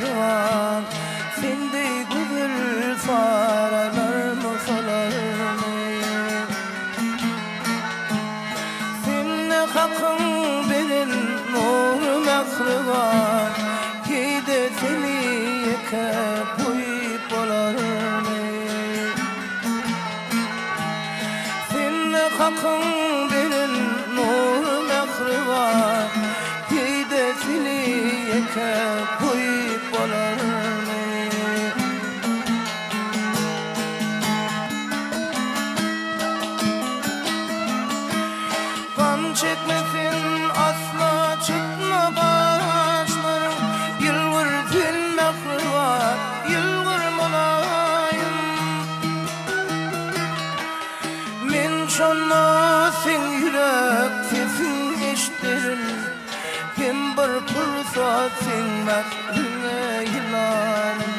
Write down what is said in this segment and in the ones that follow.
mähriban, Sen deý gözel saralarmy, solarmy? Sende Hakyň beren nury mähriban, Heý-de seni ýeke goýup bolarmy? Sende Hakyň beren nury mähriban, Heý-de seni ýeke goýup bolarmy? Gam çekme sen asla çytma gaşlaryň, Ýylgyr sen mähriban, ýylgyr mylaýym. Men şonda seň ýürek sesiň eşderin, Hem bir pursat seň mähriňe ýylaryn.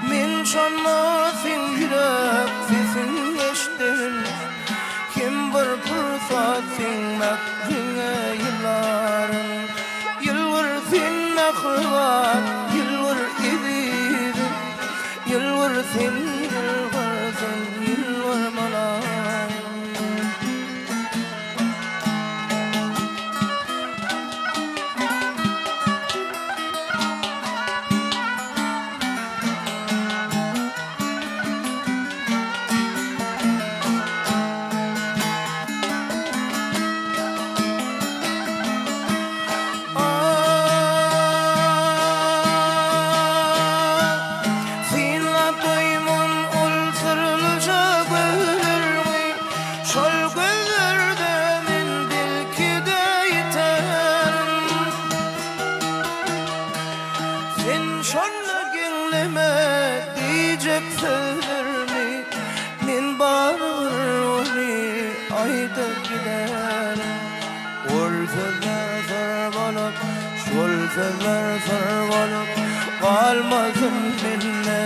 Men şonda seň ýürek sesiň eşderin, Hem bir pursat seň mähriňe ýylaryn. Ýylgyr sen mähriban, ýylgyr ezizim, Ýylgyr sen, ýylgyr sen, ýylgyr mylaýym. Synlap doýman ol syrlyja gözlerňi, Şol gözlerde men belki-de ýiterin. Sen şonda geňleme diýjek sözlermi, Men barybir ony aýdyp giderin. Ol sözler syr bolup, şol sözler syr bolup galmasyn mende.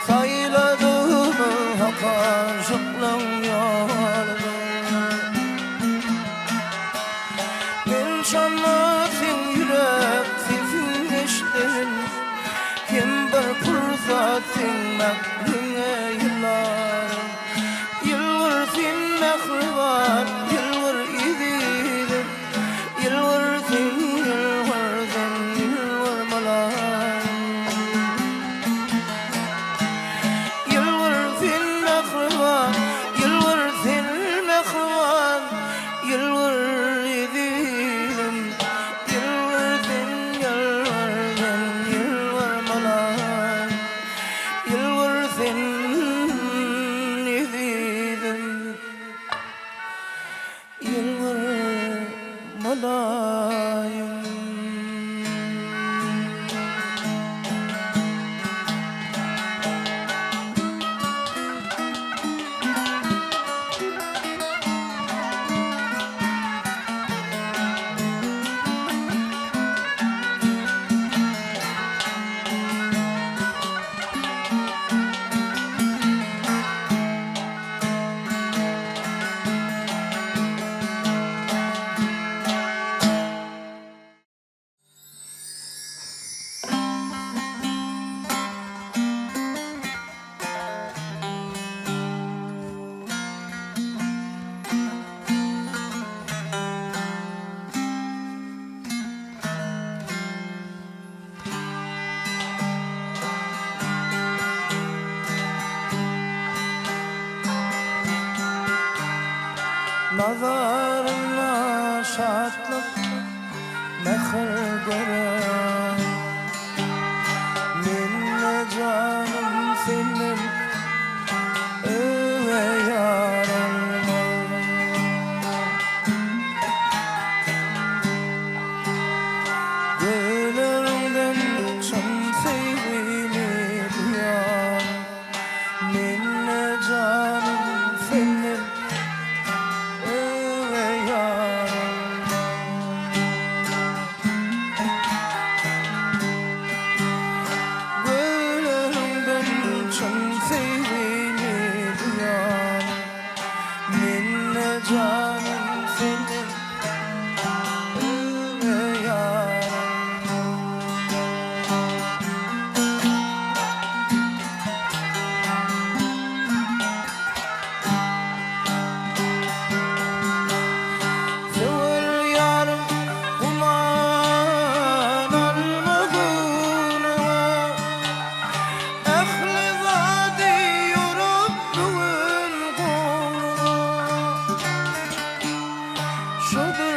Saýladym hak aşyklaň ýoluny. Men şonda seň ýürek sesiň eşderin, Hem bir pursat seň mähriňe ýylaryn. Ýylgyr sen mähriban, ýylgyr ezizim, Ýylgyr sen, ýylgyr sen, ýylgyr mylaýym. Ýylgyr sen mähriban, ýylgyr sen mähriban, Ýylgyr ezizim, ýylgyr sen, ýylgyr sen, ýylgyr mylaýym. Ýylgyr sen ezizim, ýylgyr mylaýym. Nazarynda şatlyk, mähir gören Mende janym senden öňe ýar olmaz. Gözleriňden çyn söýgini duýan Mende janym senden öňe ýar olmaz. Gözleriňden çyn söýgini duýan Mende janym senden öňe ýar olmaz. Şu.